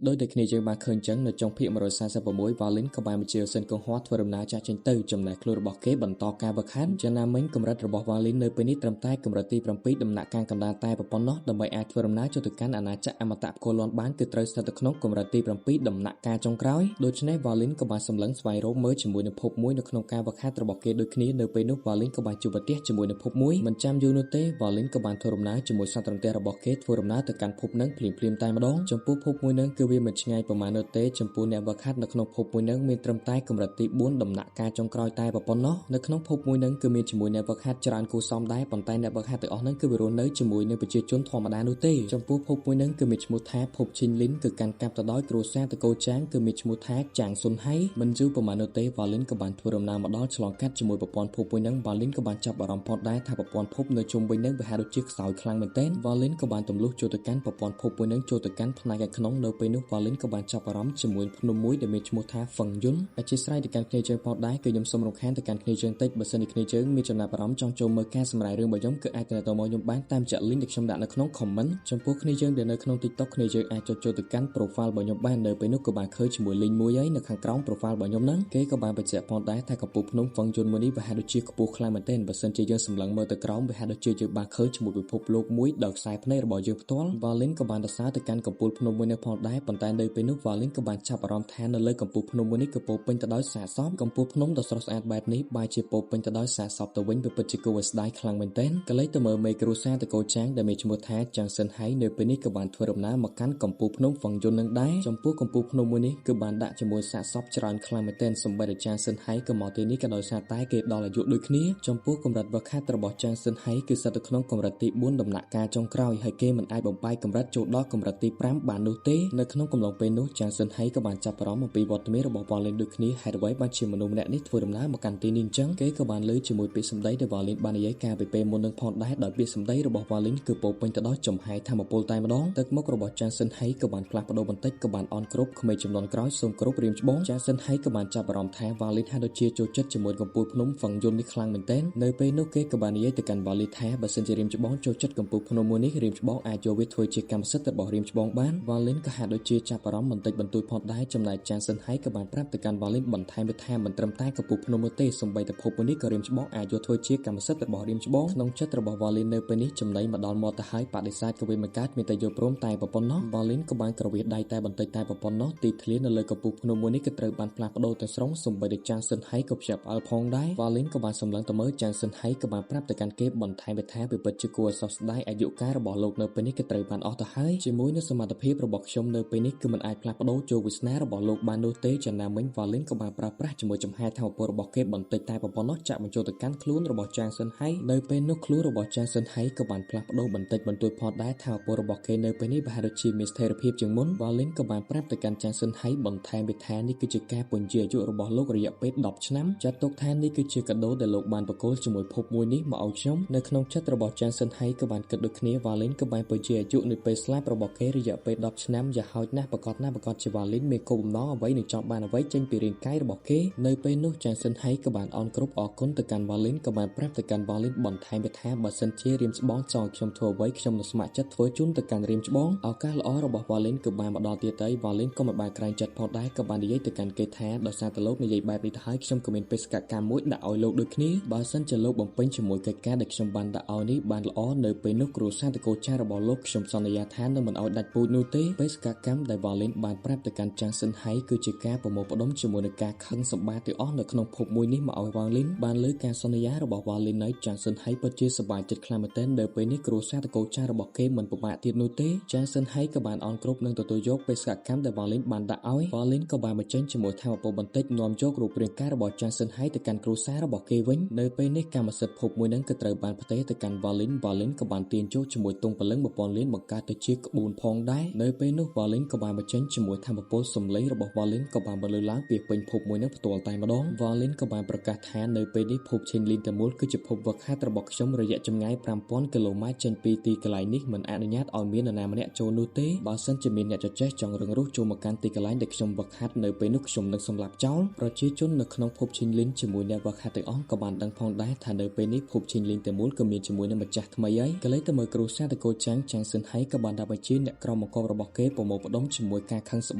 ដោយតែគ្នាយើងបានឃើញចឹងនៅចុងភាគ146វ៉ាលីនក៏បានបញ្ជាសិនកុងហោះធ្វើដំណើរចាស់ចេញទៅចំណែកខ្លួនរបស់គេបន្តការវឹកហាត់យ៉ាងណាមិញកម្រិតរបស់វ៉ាលីននៅពេលនេះត្រឹមតែកម្រិតទី7ដំណាក់កាលកណ្ដាលតែប៉ុណ្ណោះដើម្បីអាចធ្វើដំណើរចូលទៅកាន់អាណាចក្រអមតៈកូលនបានគឺត្រូវស្ថិតនៅក្នុងកម្រិតទី7ដំណាក់កាលចុងក្រោយដូច្នេះវ៉ាលីនក៏បានសម្លឹងស្វែងរកមើលជាមួយនឹងភពមួយនៅក្នុងការវឹកហាត់របស់គេដូចគ្នានៅពេលនោះវ៉ាលីនក៏បានជួបប្រទះជាមួយនឹងភពមួយមិនចាំយូរនោះទេវ៉ាលីនក៏បានធ្វើដំណើរជាមួយសត្វរន្ទះរបស់គេធ្វើដំណើរទៅកាន់ភពនឹងភ្លាមៗតែម្ដងចំពោះភពមួយនឹងគឺវាមិនឆ្ងាយប្រមាណនោះទេចំពោះអ្នកវឹកហាត់នៅក្នុងភពមួយនឹងមានត្រឹមតែកម្រិតទី4ដំណាក់កាលចុងក្រោយតែប៉ុណ្ណោះនៅក្នុងភពមួយនឹងគឺមានជាមួយអ្នកវឹកហាត់ច្រើនគួរសមដែរប៉ុន្តែអ្នកវឹកហាត់ទាំងអស់នឹងគឺវារស់នៅជាមួយនឹងប្រជាជនធម្មតានោះទេចំពោះភពមួយនឹងគឺមានឈ្មោះថាភពឈិញលីនគឺកាន់កាប់ទៅដោយគ្រួសារតកូលចាងគឺមានឈ្មោះថាចាងស៊ុនហៃមិនយូរប្រមាណនោះទេវ៉ាលីនក៏បានធ្វើដំណើរមកដល់ឆ្លងកាត់ជាមួយប្រព័ន្ធភពមួយនឹងវ៉ាលីនក៏បានចាប់អារម្មណ៍ផងដែរថាប្រព័ន្ធភពនៅជុំវិញនឹងវាហាក់ដូចជាខ្សោយខ្លាំងមែនទែនវ៉ាលីនក៏បានទម្លុះចូលទៅកាន់ប្រព័ន្ធភពមួយនឹងចូលទៅកាន់ផ្នែកខាងក្នុងនៅពេលនោះវ៉ាលីនក៏បានចាប់អារម្មណ៍ជាមួយភ្នំមួយដែលមានឈ្មោះថាហ្វឹងយុនអធិស្ឋានទៅកាន់គ្នាជើងផងដែរគឺខ្ញុំសូមរំខានទៅកាន់គ្នាជើងតិចបើសិនជាគ្នាជើងមានចំណាប់អារម្មណ៍ចង់ចូលមើលការសម្រាយរឿងរបស់ខ្ញុំគឺអាចទៅមកខ្ញុំបានតាមចាក់ link ដែលខ្ញុំដាក់នៅក្នុង comment ចំពោះគ្នាជើងដែលនៅក្នុង TikTok គ្នាជើងអាចចុចចូលទៅកាន់ profile របស់ខ្ញុំបាននៅពេលនោះក៏បានឃើញជាមួយ link មួយហើយនៅខាងក្រោម profile របស់ខ្ញុំហ្នឹងគេក៏បានបញ្ជាក់ផងដែរថាកំពូលភ្នំហ្វឹងយុនមួយនេះវាហាក់ដូចជាខ្ពស់ខ្លាំងមែនទែនបើសិនជាយើងសម្លឹងមើលទៅក្រោមវាហាក់ដូចជាយើងបានឃើញជាមួយពិភពលោកមួយដោយខ្សែភ្នែករបស់យើងផ្ទាល់វ៉ាលីនក៏បានសរសើរទៅកាន់កំពូលភ្នំមួយនេះផងដែរប៉ុន្តែនៅពេលនោះវ៉ាលីនក៏បានចាប់អារម្មណ៍ថានៅលើកំពូលភ្នំមួយនេះគឺពោពេញទៅដោយសាកសពកំពូលភ្នំដ៏ស្រស់ស្អាតបែបនេះបែរជាពោពេញទៅដោយសាកសពទៅវិញវាពិតជាគួរឲ្យស្ដាយខ្លាំងមែនទែនកលេចទៅមើលមេគ្រួសារតកូលចាងដែលមានឈ្មោះថាចាងស៊ិនហៃនៅពេលនេះក៏បានធ្វើដំណើរមកកាន់កំពូលភ្នំហ្វឹងយុននឹងដែរចំពោះកំពូលភ្នំមួយនេះគឺបានដាក់ជាមួយសាកសពច្រើនខ្លាំងមែនទែនសូម្បីតែចាងស៊ិនហៃក៏មកទីនេះក៏ដោយសារតែគេដល់អាយុដូចគ្នាចំពោះកម្រិតវឹកហាត់របស់ចាងស៊ិនហៃគឺស្ថិតនៅក្នុងកម្រិតទី4ដំណាក់កាលចុងក្រោយហើយគេមិនអាចបំបែកកម្រិតចូលដល់កម្រិតទី5បាននោះទេនៅក្នុងកំឡុងពេលនោះចាងស៊ិនហៃក៏បានចាប់អារម្មណ៍អំពីវត្តមានរបស់វ៉ាលីនដូចគ្នាហេតុអ្វីបានជាមនុស្សម្នាក់នេះធ្វើដំណើរមកកាន់ទីនេះអញ្ចឹងគេក៏បានលើជាមួយពាក្យសម្ដីដែលវ៉ាលីនបាននិយាយកាលពីពេលមុននឹងផងដែរដោយពាក្យសម្ដីរបស់វ៉ាលីនគឺពោពេញទៅដោយចំហាយធម្មពលតែម្ដងទឹកមុខរបស់ចាងស៊ិនហៃក៏បានផ្លាស់ប្ដូរបន្តិចក៏បានអន់គ្រប់ក្មេងចំនួនក្រោយសូមគ្រប់រៀមច្បងចាងស៊ិនហៃក៏បានចាប់អារម្មណ៍ថាវ៉ាលីនហាក់ដូចជាចូលចិត្តជាមួយកំពូលភ្នំហ្វឹងយុននេះខ្លាំងមែនទែននៅពេលនោះគេក៏បាននិយាយទៅកាន់វ៉ាលីនថាបើសិនជារៀមច្បងចូលចិត្តកំពូលភ្នំមួយនេះរៀមច្បងអាចយកវាធ្វើជាកម្មសិទ្ធិរបស់រៀមច្បងបានវ៉ាលីនក៏ហាក់ដូចជាចាប់អារម្មណ៍បន្តិចបន្តួចផងដែរចំណែកចាងស៊ិនហៃក៏បានប្រាប់ទៅកាន់វ៉ាលីនបន្ថែមថាមិនត្រឹមតែកំពូលភ្នំនោះទេសូម្បីតែភពមួយនេះក៏រៀមច្បងអាចយកធ្វើជាកម្មសិទ្ធិរបស់រៀមច្បងក្នុងចិត្តរបស់វ៉ាលីននៅពេលនេះចំណៃមកដល់មាត់ទៅហើយបដិសេធក៏វាមិនកើតមានតែយល់ព្រមតែប៉ុណ្ណោះវ៉ាលីនក៏បានក្រវៀដៃតែបន្តិចតែប៉ុណ្ណោះទីធ្លានៅលើកំពូលភ្នំមួយនេះក៏ត្រូវបានផ្លាស់ប្ដូរទាំងស្រុងសូម្បីតែចាងស៊ិនហៃក៏ភ្ញាក់ផ្អើលផងដែរវ៉ាលីនក៏បានសម្លឹងទៅមើលចាងស៊ិនហៃក៏បានប្រាប់ទៅកាន់គេបន្ថែមថាវាពិតជាគួរឲ្យសោកស្ដាយអាយុកាលរបស់លោកនៅពេលនេះក៏ត្រូវបានអស់ទៅហើយជាមួយនឹងសមត្ថភាពរបស់ខ្ញុំនៅពេលនេះគឺមិនអាចផ្លាស់ប្ដូរជោគវាសនារបស់លោកបាននោះទេចំណាមិញវ៉ាលីនក៏បានប្រើប្រាស់ជាមួយចំហាយធម៌ពលរបស់គេបន្តិចតែប៉ុណ្ណោះចាក់បញ្ចូលទៅកាន់ខ្លួនរបស់ចាងស៊ិនហៃនៅពេលនោះខ្លួនរបស់ចាងស៊ិនហៃក៏បានផ្លាស់ប្ដូរបន្តិចបន្តួចផងដែរធម៌ពលរបស់គេនៅពេលនេះប្រហែលដូចជាមានស្ថិរភាពជាងមុនវ៉ាលីនក៏បានប្រាប់ទៅកាន់ចាងស៊ិនហៃបន្ថែមពីថានេះគឺជាការពន្យាអាយុរបស់លោករយៈពេល10ឆ្នាំចាត់ទុកថានេះគឺជាកាដូដែលលោកបានប្រគល់ជាមួយភពមួយនេះមកឲ្យខ្ញុំនៅក្នុងចិត្តរបស់ចាងស៊ិនហៃក៏បានគិតដូចគ្នាវ៉ាលីនក៏បានពន្យាអាយុនៅពេលស្លាប់របស់គេរយៈពេល10ឆ្នាំយ៉ាងហោចណាស់ប្រកបជាវ៉ាលីនមានគោលបំណងអ្វីនឹងចង់បានអ្វីចេញពីរាងកាយរបស់គេនៅពេលនោះចាងស៊ិនហៃក៏បានអន់គ្រប់អរគុណទៅកាន់វ៉ាលីនក៏បានប្រាប់ទៅកាន់វ៉ាលីនបន្ថែមថាបើសិនជារៀមច្បងចង់ខ្ញុំធ្វើអ្វីខ្ញុំនឹងស្ម័គ្រចិត្តធ្វើជូនទៅកាន់រៀមច្បងឱកាសល្អរបស់វ៉ាលីនគឺបានមកដល់ទៀតហើយវ៉ាលីនក៏មិនបានក្រែងចិត្តផងដែរក៏បាននិយាយទៅកាន់គេថាដោយសារតែលោកនិយាយបែបនេះទៅហើយខ្ញុំក៏មានបេសកកម្មមួយដាក់ឲ្យលោកដូចគ្នាបើសិនជាលោកបំពេញជាមួយកិច្ចការដែលខ្ញុំបានដាក់ឲ្យនេះបានល្អនៅពេលនោះគ្រួសារតកូលចាស់របស់លោកខ្ញុំសន្យាថានឹងមិនឲ្យដាច់ពូជនោះទេបេសកកម្មដែលវ៉ាលីនបានប្រាប់ទៅកាន់ចាងស៊ិនហៃគឺជាការប្រមូលផ្ដុំជាមួយនឹងការខឹងសម្បាទាំងអស់នៅក្នុងភពមួយនេះមកឲ្យវ៉ាលីនបានលើការសន្យារបស់វ៉ាលីននៅចាងស៊ិនហៃពិតជាសប្បាយចិត្តខ្លាំងមែនទែននៅពេលនេះគ្រួសារតកូលចាស់របស់គេមិនពិបាកទៀតនោះទេចាងស៊ិនហៃក៏បានអន់គ្រប់នឹងទទួលយកបេសកកម្មដែលវ៉ាលីនបានដាក់ឲ្យវ៉ាលីនក៏បានបញ្ចេញជាមួយធម៌ពលបន្តិចនាំយករូបរាងកាយរបស់ចាងស៊ិនហៃទៅកាន់គ្រួសាររបស់គេវិញនៅពេលនេះកម្មសិទ្ធិភពមួយនឹងក៏ត្រូវបានផ្ទេរទៅកាន់វ៉ាលីនវ៉ាលីនក៏បានទាញចូលជាមួយទង់ព្រលឹង1000លានបង្កើតទៅជាក្បួនផងដែរនៅពេលនោះវ៉ាលីនក៏បានបញ្ចេញជាមួយធម៌ពលសម្លេងរបស់វ៉ាលីនក៏បានបន្លឺឡើងពីពេញភពមួយនឹងផ្ទាល់តែម្ដងវ៉ាលីនក៏បានប្រកាសថានៅពេលនេះភពឈិនលីនទាំងមូលគឺជាភពវឹកហាត់របស់ខ្ញុំរយៈចម្ងាយ5000គីឡូម៉ែត្រចេញពីទីកន្លែងនេះមិនអនុញ្ញាតឲ្យមាននរណាម្នាក់ចូលនោះទេបើសិនជាមានអ្នកចចេះចង់រឹងរូសចូលមកកាន់ទីកន្លែងដែលខ្ញុំវឹកហាត់នៅពេលនោះខ្ញុំនឹងសម្លាប់ចោលប្រជាជននៅក្នុងភពឈិនលីនជាមួយអ្នកវឹកហាត់ទាំងអស់ក៏បានដឹងផងដែរថានៅពេលនេះភពឈិនលីនទាំងមូលក៏មានជាមួយនឹងម្ចាស់ថ្មីហើយក៏លេចទៅមើលគ្រួសារតកូលចាងចាងស៊ិនហៃក៏បានដាក់បញ្ជាអ្នកក្រមបង្គាប់របស់គេប្រមូលផ្ ផ្ដុំជាមួយការខឹងសម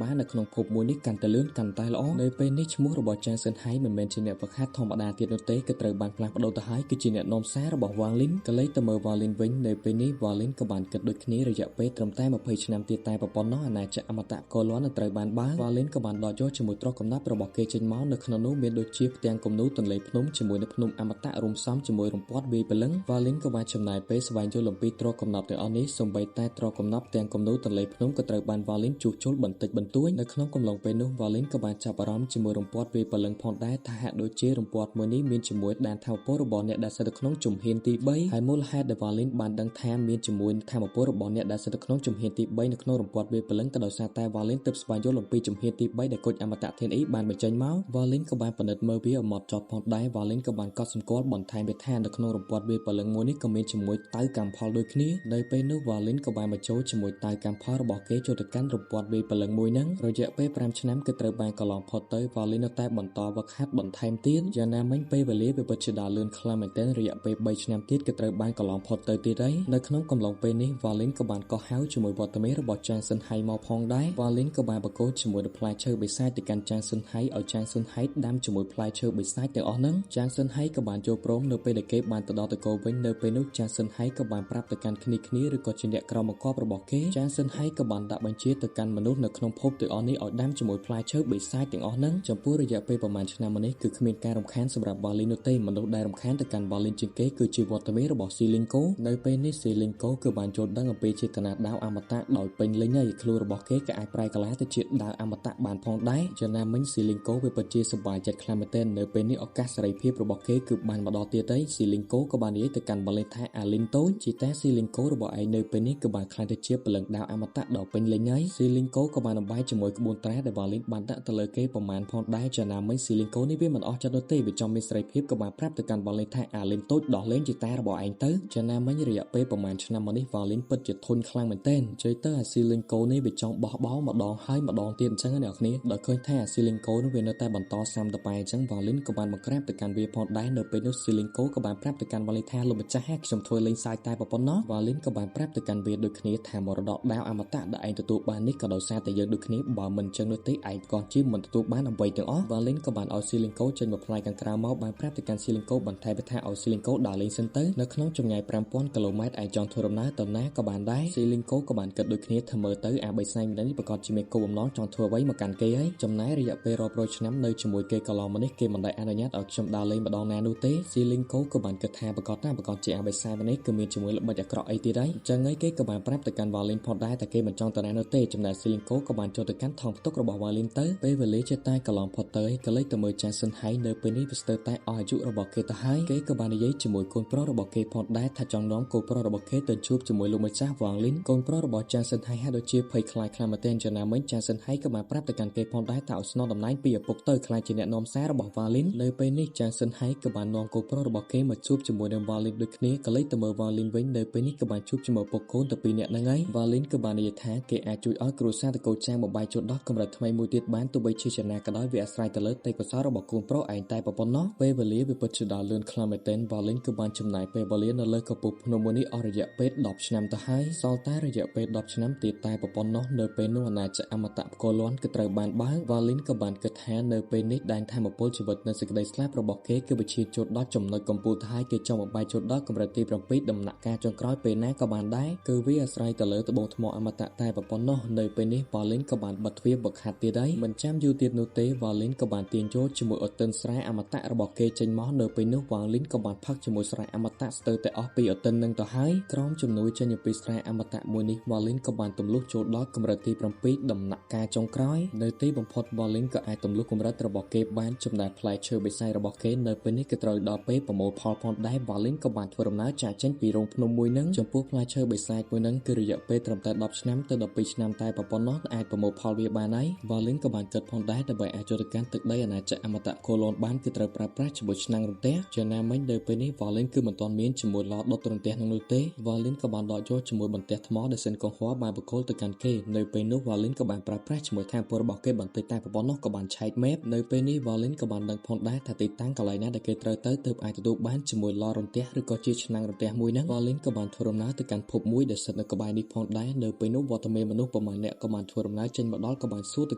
្បារនៅក្នុងភពមួយនេះកាន់តែលឿនកាន់តែល្អនៅពេលនេះឈ្មោះរបស់ចាងសិនហៃមិនមែនជាអ្នកវឹកហាត់ធម្មតាទៀតនោះទេគឺត្រូវបានផ្លាស់ប្ដូរទៅហើយគឺជាអ្នកនាំសាររបស់វ៉ាងលីនកលេចទៅមើលវ៉ាលីនវិញនៅពេលនេះវ៉ាលីនក៏បានគិតដូចគ្នារយៈពេលត្រឹមតែ20ឆ្នាំទៀតតែប៉ុណ្ណោះអាណាចក្រអមតៈកូលន់នឹងត្រូវបានបើវ៉ាលីនក៏បានដកយកជាមួយទ្រព្យកំណាប់របស់គេចេញមកនៅក្នុងនោះមានដូចជាផ្ទាំងគំនូរទន្លេភ្នំជាមួយនឹងភ្នំអមតៈរួមផ្សំជាមួយរំពាត់វាយព្រលឹងវ៉ាលីនក៏បានចំណាយពេលស្វែងយល់អំពីទ្រព្យកំណាប់ទាំងអស់នេះសូម្បីតែទ្រព្យកំណាប់ទាំងគំនូរទន្លេភ្នំក៏ត្រូវបានវ៉ាលីនជួសជុលបន្តិចបន្តួចនៅក្នុងកំឡុងពេលនោះវ៉ាលីនក៏បានចាប់អារម្មណ៍ជាមួយរំពាត់វាយព្រលឹងផងដែរថាហាក់ដូចជារំពាត់មួយនេះមានជាមួយដែនធម៌ពលរបស់អ្នកដែលស្ថិតនៅក្នុងជំហានទី3ហើយមូលហេតុដែលវ៉ាលីនបានដឹងថាមានជាមួយធម៌ពលរបស់អ្នកដែលស្ថិតនៅក្នុងជំហានទី3នៅក្នុងរំពាត់វាយព្រលឹងក៏ដោយសារតែវ៉ាលីនទើបស្វែងយល់អំពីជំហានទី3ដែលគុជអមតៈធានអ៊ីបានបញ្ចេញមកវ៉ាលីនក៏បានពិនិត្យមើលវាឲ្យម៉ត់ចត់ផងដែរវ៉ាលីនក៏បានកត់សម្គាល់បន្ថែមវាថានៅក្នុងរំពាត់វាយព្រលឹងមួយនេះក៏មានជាមួយតៅកម្មផលដូចគ្នានៅពេលនោះវ៉ាលីនក៏បានបញ្ចូលជាមួយតៅកម្មផលរបស់គេចូលទៅកាន់រំពាត់វាយព្រលឹងមួយហ្នឹងរយៈពេល5ឆ្នាំគឺត្រូវបានកន្លងផុតទៅវ៉ាលីននៅតែបន្តវឹកហាត់បន្ថែមទៀតយ៉ាងណាមិញពេលវេលាវាពិតជាដើរលឿនខ្លាំងមែនទែនរយៈពេល3ឆ្នាំទៀតគឺត្រូវបានកន្លងផុតទៅទៀតហើយនៅក្នុងកំឡុងពេលនេះវ៉ាលីនក៏បានកោះហៅជាមួយវត្តមានរបស់ចាងសិនហៃមកផងដែរវ៉ាលីនក៏បានបកគោជាមួយនឹងផ្លែឈើបិសាចទៅកាន់ចាងសិនហៃឲ្យចាងសិនហៃដាំជាមួយផ្លែឈើបិសាចទាំងអស់ហ្នឹងចាងសិនហៃក៏បានចូលព្រមនៅពេលដែលគេបានទៅដល់តកោវិញនៅពេលនោះចាងសិនហៃក៏បានប្រាប់ទៅកាន់គ្នាគ្នាឬក៏ជាអ្នកក្រមបង្គាប់របស់គេចាងសិនហៃក៏បានដាក់បញ្ជាទៅកាន់មនុស្សនៅក្នុងភពទាំងអស់នេះឲ្យដាំជាមួយផ្លែឈើបិសាចទាំងអស់ហ្នឹងចំពោះរយៈពេលប្រហែលឆ្នាំមកនេះគឺគ្មានការរំខានសម្រាប់វ៉ាលីននោះទេមនុស្សដែលរំខានទៅកាន់វ៉ាលីនជាងគេគឺជាវត្តមានរបស់ស៊ីលីងកូនៅពេលនេះស៊ីលីងកូគឺបានយល់ដឹងអំពីចេតនាដាវអមតៈដោយពេញលេញហើយខ្លួនរបស់គេក៏អាចប្រែកាឡាទៅជាដាវអមតៈបានផងដែរចំណាមិញស៊ីលីងកូវាពិតជាសប្បាយចិត្តខ្លាំងមែនទែននៅពេលនេះឱកាសសេរីភាពរបស់គេគឺបានមកដល់ទៀតហើយស៊ីលីងកូក៏បាននិយាយទៅកាន់វ៉ាលីនថាអាលីនតូចជីតាស៊ីលីងកូរបស់ឯងនៅពេលនេះគឺបានខ្លាចទៅជាព្រលឹងដាវអមតៈដ៏ពេញលេញហើយស៊ីលីងកូក៏បានអំបាយជាមួយក្បួនត្រាដែលវ៉ាលីនបានដាក់ទៅលើគេប្រមាណផងដែរចំណាមិញស៊ីលីងកូនេះវាមិនអស់ចិត្តនោះទេវាចង់មានសេរីភាពក៏បានប្រាប់ទៅកាន់វ៉ាលីនថាអាលីនតូចដោះលែងជីតារបស់ឯងទៅចំណាមិញរយៈពេលប្រមាណឆ្នាំមកនេះវ៉ាលីនពិតជាធុញខ្លាំងមែនទែនជ័យទៅអាស៊ីលីងកូនេះវាចង់បោះបោម្ដងហើយម្ដងទៀតអញ្ចឹងអ្នកនរដល់ឃើញថាអាស៊ីលីងកូនោះវានៅតែបន្តសាំតប៉ែអញ្ចឹងវ៉ាលីនក៏បានមកក្រាបទៅកាន់វាផងដែរនៅពេលនោះស៊ីលីងកូក៏បានប្រាប់ទៅកាន់វ៉ាលីនថាលោកម្ចាស់ខ្ញុំធ្វើលេងសើចតែប៉ុណ្ណោះវ៉ាលីនក៏បានប្រាប់ទៅកាន់វាដូចគ្នាថាមរតកដាវអមតៈដែលឯងទទួលបាននេះក៏ដោយសារតែយើងដូចគ្នាបើមិនអញ្ចឹងនោះទេឯងក៏ជាមិនទទួលបានអ្វីទាំងអស់វ៉ាលីនក៏បានឲ្យស៊ីលីងកូចេញមកផ្លែខាងក្រៅមកបានប្រាប់ទៅកាន់ស៊ីលីងកូបន្ថែមថាឲ្យស៊ីលីងកូដើរលេងសិនទៅនៅក្នុងចម្ងាយ5000គីឡូម៉ែត្រឯងចង់ធ្វើដំណើរទៅណាក៏បានដែរស៊ីលីងកូក៏បានគិតដូចគ្នាថាមើលទៅអាបិសាចម្នាក់នេះប្រកាសជាមានគោលបំណងចង់ធ្វើអ្វីមកកាន់គេហើយចំណាយរយៈពេលរាប់រយឆ្នាំនៅជាមួយគេកន្លងមកនេះគេមិនដែលអនុញ្ញាតឲ្យខ្ញុំដើរលេងម្ដងណានោះទេស៊ីលីងកូក៏បានគិតថាប្រកាសណាប្រកាសជាអាបិសាចម្នាក់នេះគឺមានជាមួយល្បិចអាក្រក់អីទៀតហើយអញ្ចឹងហើយគេក៏បានប្រាប់ទៅកាន់វ៉ាលីនផងដែរតែគេមិនចង់ទៅណានោះទេចំណែកស៊ីលីងកូក៏បានចូលទៅកាន់ថង់ផ្ទុករបស់វ៉ាលីនទៅពេលវេលាជាតែកន្លងផុតទៅក៏លេចទៅមើលចាសិនហៃនៅពេលនេះវាស្ទើរតែអស់អាយុរបស់គេទៅហើយគេក៏បាននិយាយជាមួយកូនប្រុសរបស់គេផងដែរថាចង់នាំកូនប្រុសរបស់គេទៅជួបជាមួយលោកម្ចាស់វ៉ាងលីនកូនប្រុសរបស់ចាសិនហៃហាក់ដូចជាភ័យខ្លាចខ្លាំងមែនទែនចំណាមិញចាសិនហៃក៏បានប្រាប់ទៅកាន់គេផងដែរថាឲ្យស្នងតំណែងពីឪពុកទៅខ្លាចជាអ្នកនាំសាររបស់វ៉ាលីននៅពេលនេះចាសិនហៃក៏បាននាំកូនប្រុសរបស់គេមកជួបជាមួយនឹងវ៉ាលីនដូចគ្នាក៏លេចទៅមើលវ៉ាលីនវិញនៅពេលនេះក៏បានជួបជាមួយឪពុកកូនទៅពីរនាក់ហ្នឹងហើយវ៉ាលីនក៏បាននិយាយថាគេអាចជួយឲ្យគ្រួសារតកូលចាងបំបាយចូលដោះកម្រិតថ្មីមួយទៀតបានទោះបីជាចំណាក៏ដោយវាអាស្រ័យទៅលើទេពកោសល្យរបស់កូនប្រុសឯងតែប៉ុណ្ណោះពេលវេលាវាពិតជាដល់លឿនខ្លាំងមែនទែនវ៉ាលីនគឺបានចំណាយពេលវេលានៅលើកំពូលភ្នំមួយនេះអស់រយៈពេល10ឆ្នាំទៅហើយសល់តែរយៈពេល10ឆ្នាំទៀតតែប៉ុណ្ណោះនៅពេលនោះអាណាចក្រអមតៈផ្គរលាន់គឺត្រូវបានបើកវ៉ាលីនក៏បានគិតថានៅពេលនេះដែនធម៌ពលជីវិតនៅសេចក្តីស្លាប់របស់គេគឺវិជាចូលដល់ចំណុចកំពូលទៅហើយគេចង់បំបាយចូលដល់កម្រិតទី7ដំណាក់កាលចុងក្រោយពេលណាក៏បានដែរគឺវាអាស្រ័យទៅលើត្បូងថ្មអមតៈតែប៉ុណ្ណោះនៅពេលនេះវ៉ាលីនក៏បានបិទទ្វារវឹកហាត់ទៀតហើយមិនចាំយូរទៀតនោះទេវ៉ាលីនក៏បានទាញចូលជាមួយអូទិនស្រែអមតៈរបស់គេចេញមកនៅពេលនោះវ៉ាលីនក៏បានផឹកជាមួយស្រែអមតៈស្ទើរតែអស់ពីអូទិននឹងទៅហើយក្រោមជំនួយចេញពីស្រែអមតៈមួយនេះវ៉ាលីនក៏បានទម្លុះចូលដល់កម្រិតទី7ដំណាក់កាលចុងក្រោយនៅទីបំផុតវ៉ាលីនក៏អាចទម្លុះកម្រិតរបស់គេបានចំណែកផ្លែឈើបិសាចរបស់គេនៅពេលនេះក៏ត្រូវដល់ពេលប្រមូលផលផងដែរវ៉ាលីនក៏បានធ្វើដំណើរចាកចេញពីរោងភ្នំមួយនឹងចំពោះផ្លែឈើបិសាចមួយនឹងគឺរយៈពេលត្រឹមតែ10ឆ្នាំទៅ12ឆ្នាំតែប៉ុណ្ណោះអាចប្រមូលផលវាបានហើយវ៉ាលីនក៏បានគិតផងដែរដើម្បីអាចចូលទៅកាន់ទឹកដីអាណាចក្រអមតៈកូឡូនបានគឺត្រូវប្រើប្រាស់ជាមួយឆ្នាំងរន្ទះចំណាមិញនៅពេលនេះវ៉ាលីនគឺមិនទាន់មានជាមួយឡដុតរន្ទះនឹងនោះទេវ៉ាលីនក៏បានដកយកជាមួយបន្ទះថ្មដែលសិនកុងហ័របានបកគោលទៅកាន់គេនៅពេលនោះវ៉ាលីនក៏បានប្រើប្រាស់ជាមួយថាមពលរបស់គេបន្តិចតែប៉ុណ្ណោះក៏បានឆែកមេបនៅពេលនេះវ៉ាលីនក៏បានដឹងផងដែរថាទីតាំងកន្លែងណាដែលគេត្រូវទៅទើបអាចទទួលបានជាមួយឡរន្ទះឬក៏ជាឆ្នាំងរន្ទះមួយហ្នឹងវ៉ាលីនក៏បានធ្វើដំណើរទៅកាន់ភពមួយដែលស្ថិតនៅក្បែរនេះផងដែរនៅពេលនោះវត្តមានមនុស្ស ប្រមាណអ្នកក៏បានធ្វើដំណើរចេញមកដល់ក៏បានសួរទៅ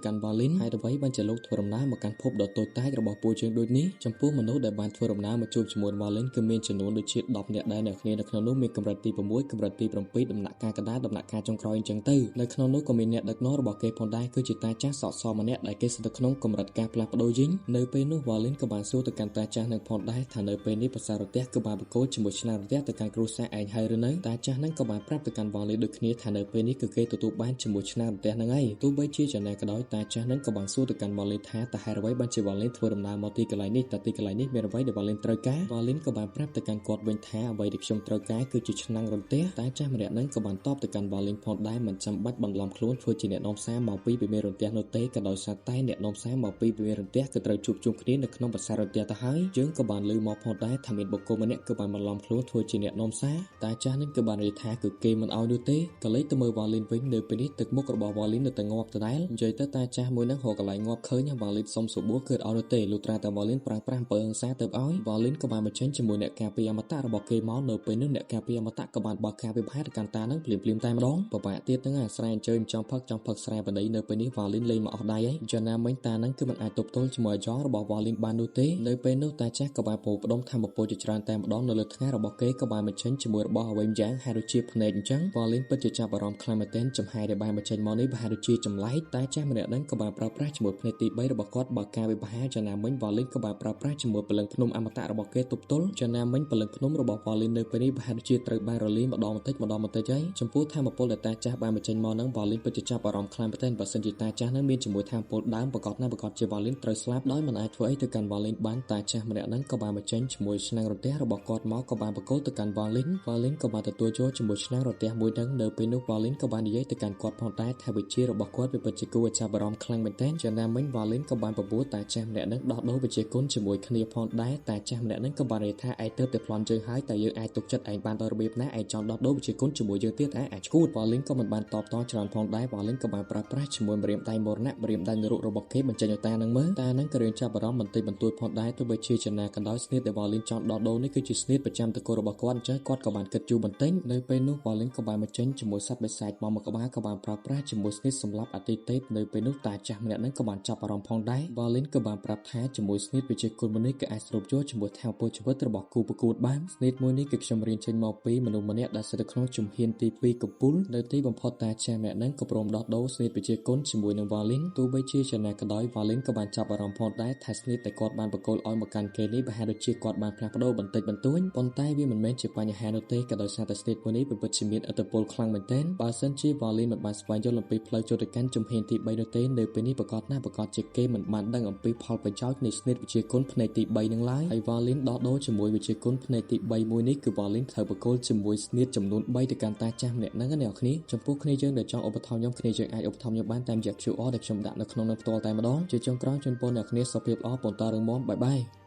កាន់វ៉ាលីនហេតុអ្វីបានជាលោកធ្វើដំណើរមកកាន់ភពដ៏តូចតាចរបស់ពួកយើងដូចនេះចំពោះមនុស្សដែលបានធ្វើដំណើរមកជួបជាមួយវ៉ាលីនគឺមានចំនួនដូចជា10នាក់ដែរអ្នកគ្នានៅក្នុងនោះមានកម្រិតទី6កម្រិតទី7ដំណាក់កាលកណ្ដាលដំណាក់កាលចុងក្រោយអញ្ចឹងទៅនៅក្នុងនោះក៏មានអ្នកដឹកនាំរបស់គេផងដែរគឺជាតាចាស់សក់សម្នាក់ដែលគេស្ថិតក្នុងកម្រិតការផ្លាស់ប្ដូរយិញនៅពេលនោះវ៉ាលីនក៏បានសួរទៅកាន់តាចាស់នឹងផងដែរថានៅពេលនេះប្រាសាទរទះគឺបានបកគោជាមួយឆ្នាំរទះទៅកាន់គ្រួសារឯងហើយឬនៅតាចាស់នឹងក៏បានប្រាប់ទៅកាន់វ៉ាលីនដូចគ្នាថានៅពេលនេះគឺគេទទួលបានជាមួយឆ្នាំរទះនឹងហើយទោះបីជាយ៉ាងណាក៏ដោយតាចាស់នឹងក៏បានសួរទៅកាន់វ៉ាលីនថាតើហេតុអ្វីបានជាវ៉ាលីនធ្វើដំណើរមកទីកន្លែងនេះតើទីកន្លែងនេះមានអ្វីដែលវ៉ាលីនត្រូវការវ៉ាលីនក៏បានប្រាប់ទៅកាន់គាត់វិញថាអ្វីដែលខ្ញុំត្រូវការគឺជាឆ្នាំងរន្ទះតាចាស់ម្នាក់នឹងក៏បានតបទៅកាន់វ៉ាលីនផងដែរមិនចាំបាច់បន្លំខ្លួនធ្វើជាអ្នកនាំសារមកពីវិមានរន្ទះនោះទេក៏ដោយសារតែអ្នកនាំសារមកពីវិមានរន្ទះគឺត្រូវជួបជុំគ្នានៅក្នុងប្រាសាទរន្ទះទៅហើយយើងក៏បានលើមកផងដែរថាមានបុគ្គលម្នាក់គឺបានបន្លំខ្លួនធ្វើជាអ្នកនាំសារតាចាស់នឹងគឺបាននិយាយថាគឺគេមិនឲ្យនោះទេក៏លេចទៅមើលវ៉ាលីនវិញនៅពេលនេះទឹកមុខរបស់វ៉ាលីននៅតែងាប់ដដែលនិយាយទៅតាចាស់មួយនឹងរកកន្លែងងាប់ឃើញវ៉ាលីនសុំសបួរគឺឲ្យនោះទេលុះត្រាតែវ៉ាលីនប្រើប្រាស់អំពើហិង្សាទៅឲ្យវ៉ាលីនក៏បានបញ្ចេញជាមួយអ្នកការពារអមតៈរបស់គេមកនៅពេលនោះអ្នកការពារអមតៈក៏បានបើកការវិភាគទៅកាន់តានឹងភ្លាមៗតែម្ដងពិបាកទៀតនឹងអាស្រ័យអញ្ជើញចង់ផឹកចង់ផឹកស្រែបណ្ដីនៅពេលនេះវ៉ាលីនលេងមកអស់ដៃហើយយ៉ាងណាមិញតានឹងគឺមិនអាចទប់ទល់ជាមួយអាយ៉ងរបស់វ៉ាលីនបាននោះទេនៅពេលនោះតាចាស់ក៏បានប្រផ្ដុំធម្មពលជាច្រើនតែម្ដងនៅលើថ្ងៃរបស់គេក៏បានបញ្ចេញជាមួយរបស់អ្វីម្យ៉ាងហាក់ដូចជាភ្នែកអញ្ចឹងវ៉ាលីនពិតជាចាប់អារម្មណ៍ខ្លាំងមែនទែនចំហាយដែលបានបញ្ចេញមកនេះប្រហែលដូចជាចម្លែកតាចាស់ម្នាក់នឹងក៏បានប្រើប្រាស់ជាមួយភ្នែកទី3របស់គាត់បើការវិភាគយ៉ាងណាមិញវ៉ាលីនក៏បានប្រើប្រាស់ជាមួយព្រលឹងភ្នំអមតៈរបស់គេទប់ទល់យ៉ាងណាមិញព្រលឹងភ្នំរបស់វ៉ាលីននៅពេលនេះប្រហែលដូចជាត្រូវបានរលាយម្ដងបន្តិចម្ដងបន្តិចហើយចំពោះធម្មពលដែលតាចាស់បានបញ្ចេញមកនឹងវ៉ាលីនពិតជាចាប់អារម្មណ៍ខ្លាំងមែនទែនបើសិនជាតាចាស់នឹងមានជាមួយធម្មពលដើមប្រកបណាស់ប្រកបជាវ៉ាលីនត្រូវស្លាប់ដោយមិនអាចធ្វើអីទៅកាន់វ៉ាលីនបានតាចាស់ម្នាក់នឹងក៏បានបញ្ចេញជាមួយឆ្នាំងរន្ទះរបស់គាត់មកក៏បានបកគោលទៅកាន់វ៉ាលីនវ៉ាលីនក៏បានទទួលយកជាមួយឆ្នាំងរន្ទះមួយនឹងនៅពេលនោះវ៉ាលីនក៏បាននិយាយទៅកាន់គាត់ផងដែរថាវិជារបស់គាត់វាពិតជាគួរឲ្យចាប់អារម្មណ៍ខ្លាំងមែនទែនយ៉ាងណាមិញវ៉ាលីនក៏បានបបួលតាចាស់ម្នាក់នឹងដោះដូរវិជាគុណជាមួយគ្នាផងដែរតាចាស់ម្នាក់នឹងក៏បាននិយាយថាឯងទៅតែប្លន់យើងហើយតែយើងអាចទុកចិត្តឯងបានដល់របៀបណាឯងចង់ដោះដូរវិជាគុណជាមួយយើងទៀតឯងអាចឈួតវ៉ាលីនក៏មិនបានតបតច្រើនផងដែរវ៉ាលីនក៏បានប្រើប្រាស់ជាមួយម្រាមដៃមរណៈម្រាមដៃនរករបស់គេបញ្ចេញឲ្យតានឹងមើលតានឹងក៏រៀងចាប់អារម្មណ៍បន្តិចបន្តួចផងដែរទោះបីជាចំណាកណ្ដោយស្នៀតដែលវ៉ាលីនចង់ដោះដូរនេះគឺជាស្នៀតប្រចាំតកូលរបស់គាត់អញ្ចឹងគាត់ក៏បានគិតយូរបន្តិចនៅពេលនោះវ៉ាលីនក៏បានបញ្ចេញជាមួយសត្វបិសាចមកមួយក្បាលក៏បានប្រើប្រាស់ជាមួយស្នៀតសម្រាប់អតិថិនៅពេលនោះតាចាស់ម្នាក់នឹងក៏បានចាប់អារម្មណ៍ផងដែរវ៉ាលីនក៏បានប្រាប់ថាជាមួយស្នៀតវិជាគុណមួយនេះក៏អាចស្រូបយកជាមួយថាមពលជីវិតរបស់គូប្រកួតបានស្នៀតមួយនេះគឺខ្ញុំរៀនចេញមកពីមនុស្សម្នាក់ដែលស្ថិតក្នុងជំហានទី2កំពូលនៅទីបំផុតតាចាស់ម្នាក់នឹងក៏ព្រមដោះដូរស្នៀតវិជាគុណជាមួយនឹងវ៉ាលីនទោះបីជាយ៉ាងណាក៏ដោយវ៉ាលីនក៏បានចាប់អារម្មណ៍ផងដែរថាស្នៀតតែគាត់បានបកគោលឲ្យមកកាន់គេនេះប្រហែលដូចជាគាត់បានផ្លាស់ប្ដូរបន្តិចបន្តួចប៉ុន្តែវាមិនមែនជាបញ្ហានោះទេក៏ដោយសារតែស្នៀតមួយនេះពិតជាមានឥទ្ធិពលខ្លាំងមែនទែនបើសិនជាវ៉ាលីនមិនបានស្វែងយល់អំពីផ្លូវចូលទៅកាន់ជំហានទី3នោះទេនៅពេលនេះប្រកាសណាស់ប្រកាសជាគេមិនបានដឹងអំពីផលប្រយោជន៍នៃស្នៀតវិជាគុណផ្នែកទី3នឹងឡើយហើយវ៉ាលីនដោះដូរជាមួយវិជាគុណផ្នែកទី3មួយនេះគឺវ៉ាលីនត្រូវបកគោលជាមួយស្នៀតចំនួន3ទៅកាន់តាចាស់ម្នាក់ហ្នឹងណាអ្នកគ្នាចំពោះគ្នាយើងដែលចង់ឧបត្ថម្ភខ្ញុំគ្នាយើងអាចឧបត្ថម្ភខ្ញុំបានតាមរយៈ QR ដែលខ្ញុំដាក់នៅក្នុងនឹងផ្ទាល់តែម្ដងជាចុងក្រោយជូនពរអ្នកគ្នាសុខភាពល្អប៉ុន្តែរឹងមាំបាយបាយ។